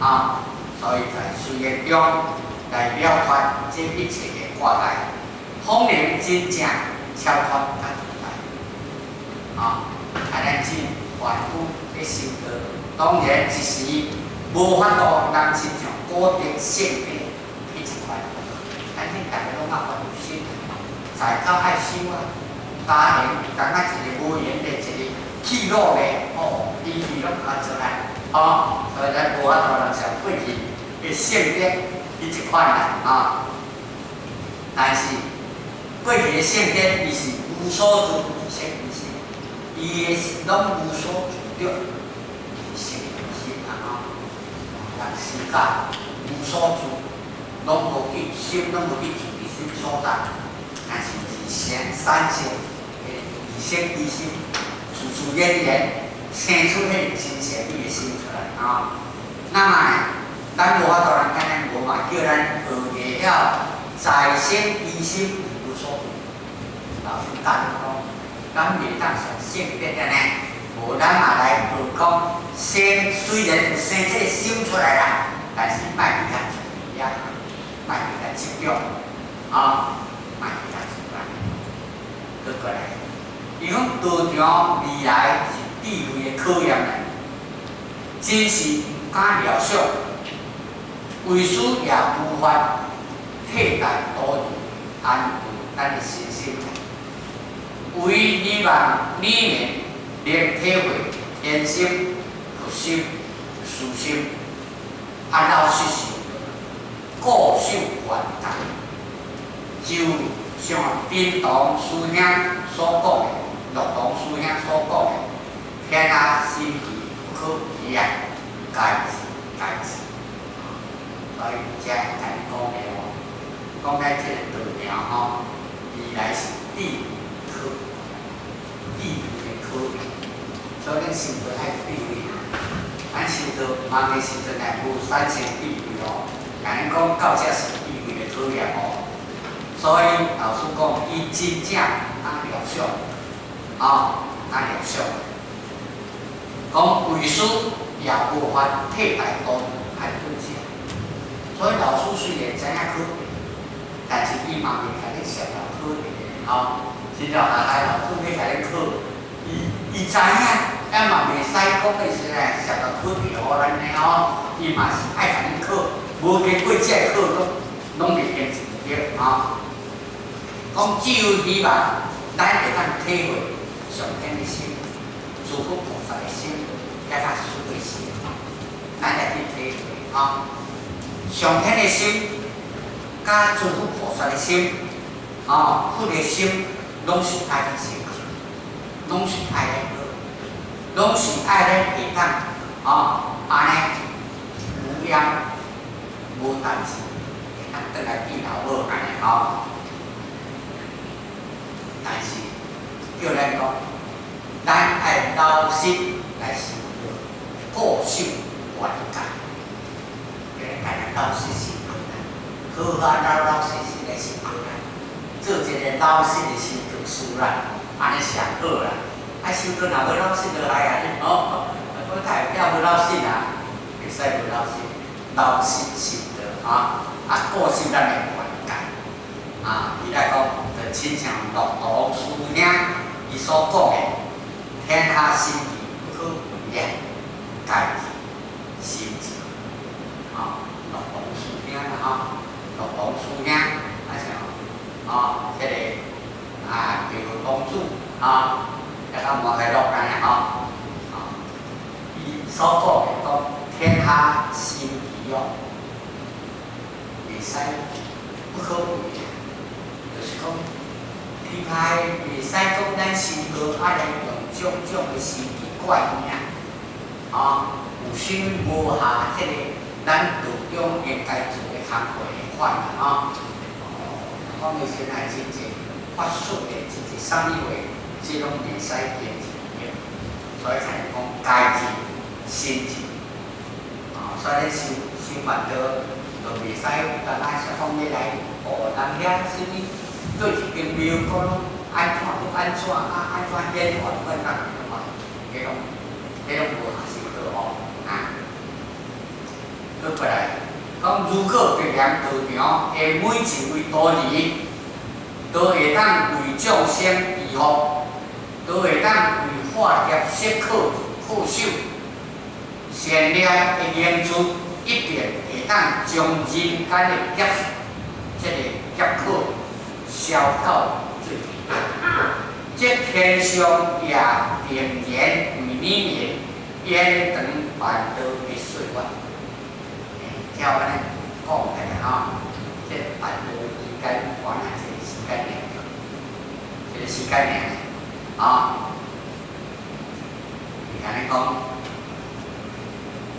啊，所以在隨緣中來了脫這一切的掛礙，方能真正超脫佮自在。啊，啊，咱這凡夫咧修道，當然一時無法度人親像古德聖哲彼一款，咱恁逐个攏愛凡夫心，在家愛修啊，家庭感覺一个無緣的一個氣落咧，哦，脾氣攏較出來，哦，所以咱無法度人像過去的聖哲彼一款啦，啊，但是過去的聖哲伊是無所住而生其心，伊的是攏無所住著而生其心啊，吼，人時間無所住，攏無去心，攏無去住佇啥物所在，但是而生產生的而生其心，自自然然生出彼个真善美的心出來，啊。那麼咱無法度人敢若無嘛叫咱學會曉在生其心無所住。老師教咱講，咱袂當像聖哲按呢，無咱嘛來學講，生雖然有生這个心出來啦，但是莫去遐注意啊，莫去遐執著，啊，莫去遐注意。閣過來，伊講道場未來是智慧的考驗來，真是毋敢料想，為師也無法替代多人安撫咱的身心。唯希望你們能體會天心、佛心、師心，啊老實修，固守原戒，就像頂堂師兄所講的，樂堂師兄所講的，天下心機不可違啊，該知該知。所以遮共你講的哦，講咱這个道場吼，未來是智考，智慧的考驗，所以咱修道愛智慧啊。咱修道忙的時陣若無產生智慧哦，共咱講到這是智慧的考驗哦。所以老師講，伊真正毋敢料想，啊，毋敢料想，講為師也無法替代多人安頓者。所以老師雖然知影考題，但是伊嘛袂共你設落考題吼。真正下下老師欲共你考，伊伊知影，咱嘛袂使講的是來設落考題予咱呢吼。伊嘛是愛共你考，無經過這個考，攏攏袂經一對吼。講只有希望咱會當體會上天的心、諸佛菩薩的心，佮師的心，咱來去體會吼。上天的心，佮諸佛菩薩的心，哦，佛的心，攏是愛咱成就，攏是愛咱好，攏是愛咱會當，哦，按呢無厭無代誌，會當轉來見老母按呢吼。但是叫咱講，咱愛老實來修道，固守原戒，叫咱家己老實修道啦，好好老老實實來修道啦，做一个老實的修道師啦，按呢上好啦。啊，修道若無老實落來啊，吼，我較會曉無老實啊，袂使無老實，老實修道啊，啊，固守咱的原戒啊，伊來講，就親像樂堂師兄伊所講的，天下心機不可違啊，家己心智，啊，樂堂師兄啦吼，樂堂師兄啊像啊，這个啊，地獄公主啊，抑到摩訶洛按呢吼，啊，伊所講的講天下心機哦，袂使不可違，就是講，天下袂使講咱修道愛來用種種的神奇怪物啊，啊，有啥物無合這个咱道中應該做的工課的款啦，吼。講的現在真濟法術的真濟啥物話，這攏袂使堅持對，所以才講家己心智，啊，所以咧修修辦道，就袂使有當仔說講欲來哦，人遐啥物對一間廟講攏按怎閣按怎啊，按怎顯化閣按怎，彼攏彼攏無合修道吼啊。閣過來，講如果白蓮道場的每一位徒兒，都會當為眾生祈福，都會當為化劫釋苦恪守，善念的凝聚，一定會當將人間的劫，這个劫苦消到最低。這天上也定然為你們延長萬道的歲月。照按呢講起來吼，這萬道之間原來一个時間爾，一个時間爾，啊，是按呢講，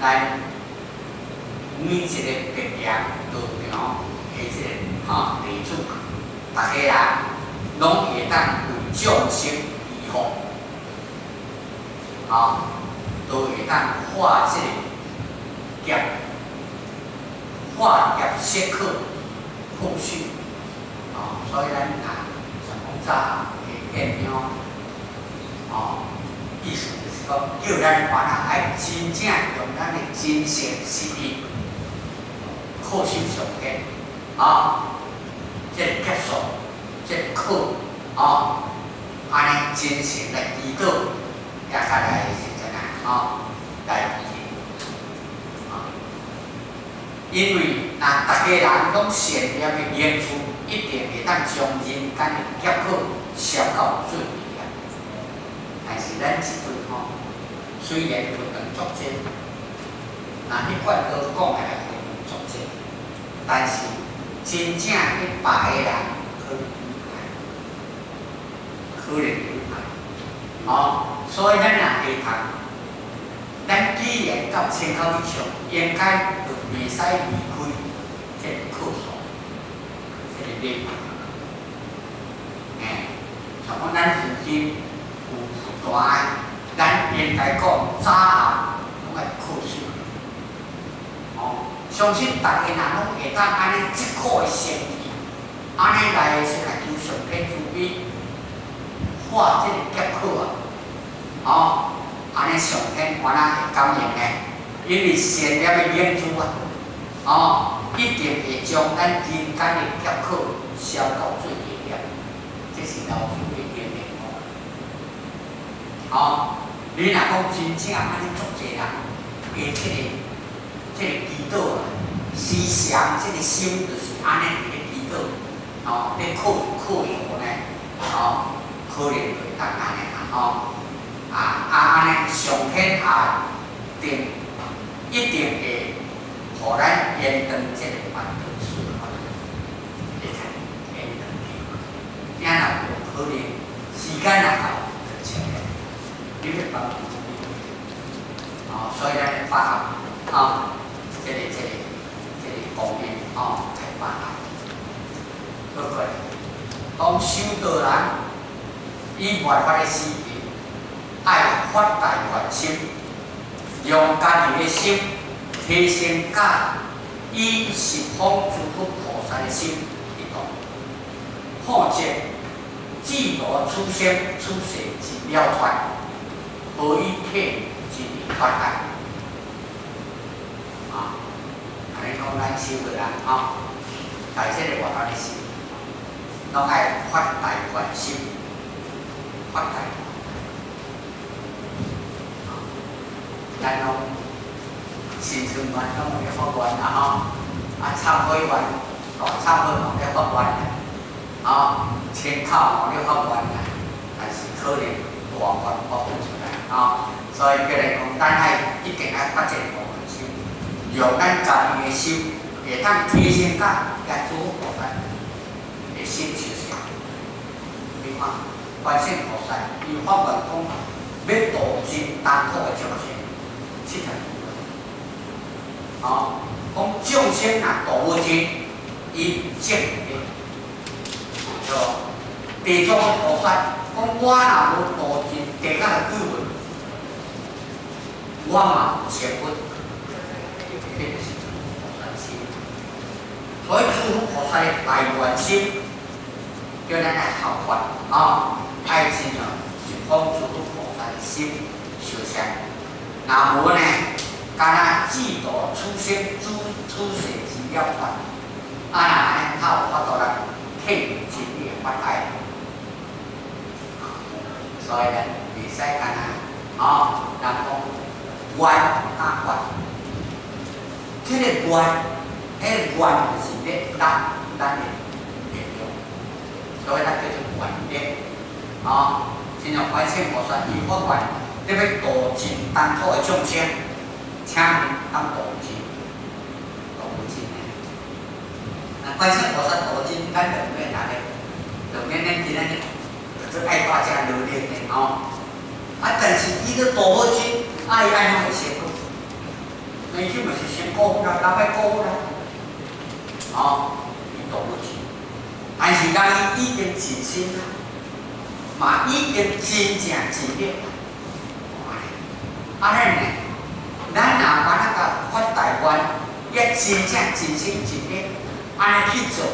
咱每一個白蓮道場的這个吼地主，逐家人攏會當為眾生祈福，啊，都會當化這個劫，化劫釋苦恪守，啊，所以咱啊，像講早的電影，哦，意思就是講，叫咱原來愛真正用咱的真誠實意，恪守上天，啊，這個結束，這個苦，啊，按呢真誠來祈禱，也較來是怎啊？吼，來啊，因為若逐家人攏善念的凝聚，一定會當將人間的劫苦消到最低點。但是咱這陣吼，雖然佛堂足濟，若彼款都講起來佛堂足濟，但是真正去拜的人可能可能有限，吼，所以咱若會通，咱既然到千口以上，應該就袂使離開這个課數，這个禮拜。欸，像講咱附近有佛大，咱應該講早暗攏愛恪守。哦，相信逐家若攏會當按呢這苦的誠意，按呢來是來求上天慈悲，化這个劫苦啊，哦，按呢上天原來會感應的，因為善念的凝聚啊，哦，一定會將咱人間的劫苦消到最低點，這是老師的經驗哦。哦，你若講真正按呢足濟人，的這个祈禱啊，時常這个心就是按呢佇咧祈禱，哦，咧恪恪守呢，哦，可能就會當按呢啦，吼，啊啊按呢上天也定一定會予咱延長這个萬道歲月，會較延長去。囝若無可能，時間若到就切了，你欲幫助。哦，所以咱愛把握，啊，這个方面，哦，來把握。閣過來，當修道人以末法的時期，愛發大願心，用家己的心提升甲以十方諸佛菩薩的心一同，否則智度此生此世之了脫，何以體之脫愛？啊，按呢講咱修道人吼，在這个末法的時，攏愛發大願心，發大願。咱攏新春願攏有咧發願啦吼，啊，懺悔願，大懺悔嘛咧發願啦，吼，千口嘛咧發願啦，但是可能大願發不出來吼，所以叫咱講，咱愛一定愛發這個大願心，用咱家己的心，會當提升到遐諸佛菩薩的心相像。你看，觀世音菩薩伊發願講，欲度盡當苦的眾生，70，吼，講眾生若度無盡，伊證得，對無？地藏菩薩講，我若無度盡地獄的鬼魂，我嘛有成佛，這就是諸佛菩薩心。所以諸佛菩薩的大願心，叫咱來效法，啊，愛親像十方諸佛菩薩的心相像。若無呢，敢若智度此生此世處世之了脫。啊，若按呢，才有法度來體會真理的法界。所以咱袂使干焦，吼，人講願佮願，這個願，彼個願就是咧咱的力量，所以咱叫做願力，吼。親像觀世音菩薩，伊發願，欲度盡當土的眾生，請問當度盡，度無盡的。那觀世音菩薩度盡，咱就毋免來咧，就免咱今仔日就做愛大遮努力的吼。啊，但是伊都度無盡，啊，伊按怎會成佛？那伊這嘛是先果佛啦，人愛果佛啦，吼，伊度無盡，但是人伊已經盡心啦，嘛已經真正盡力啦。啊，咱呢？咱若有那個發大願，也真正盡心盡力，按呢去做，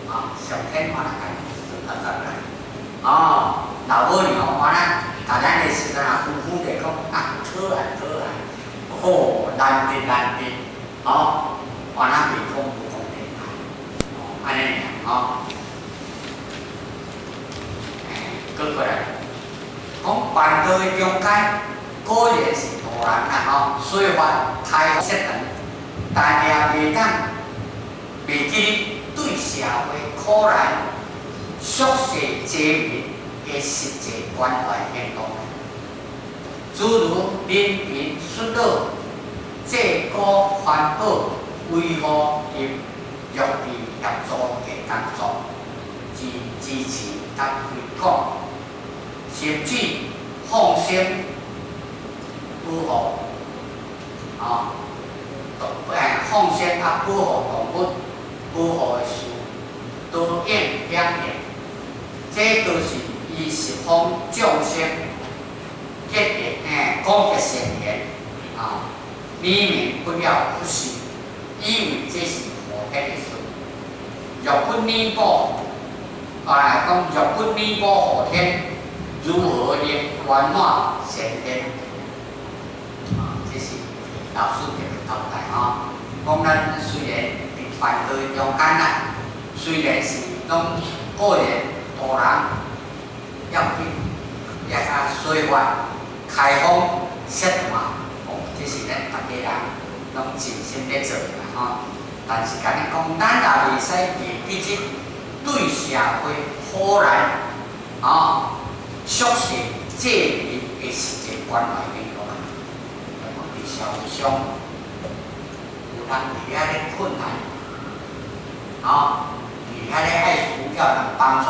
啊，上天嘛來做合作來，哦，老母娘嘛來，共咱的時陣啊，呼呼地講啊，好啊好啊，好難得難得，哦，原來袂講無講的，哦，按呢爾，吼，閣過來，講辦道的中間，果然是度人啦，吼，說法開設長，但也袂當袂記得對社會苦難、弱勢濟民的實際關懷行動，諸如人貧恤老、濟古環保、維護及弱智協助的工作之支持佮推廣，甚至放生保護，啊，放生啊保護動物保護的事，都應響應，這都是依十方眾生結緣，廣結善緣，啊，你們不要忽視，以為這是後天的事。若不彌補，啊，講若不彌補後天，如何能圓滿先天？啊，這是老師特別交代吼。講咱雖然佇辦道中間啦，雖然是攏個人度人，要緊，也較說法開放釋斷，哦，這是咱逐家人攏盡心咧做的啦吼。但是共你講，咱也袂使袂記得對社會苦難，啊，弱勢濟民的實際關懷行動啊。佇社會上有人佇遐咧困難，啊，佇遐咧愛需要人幫助，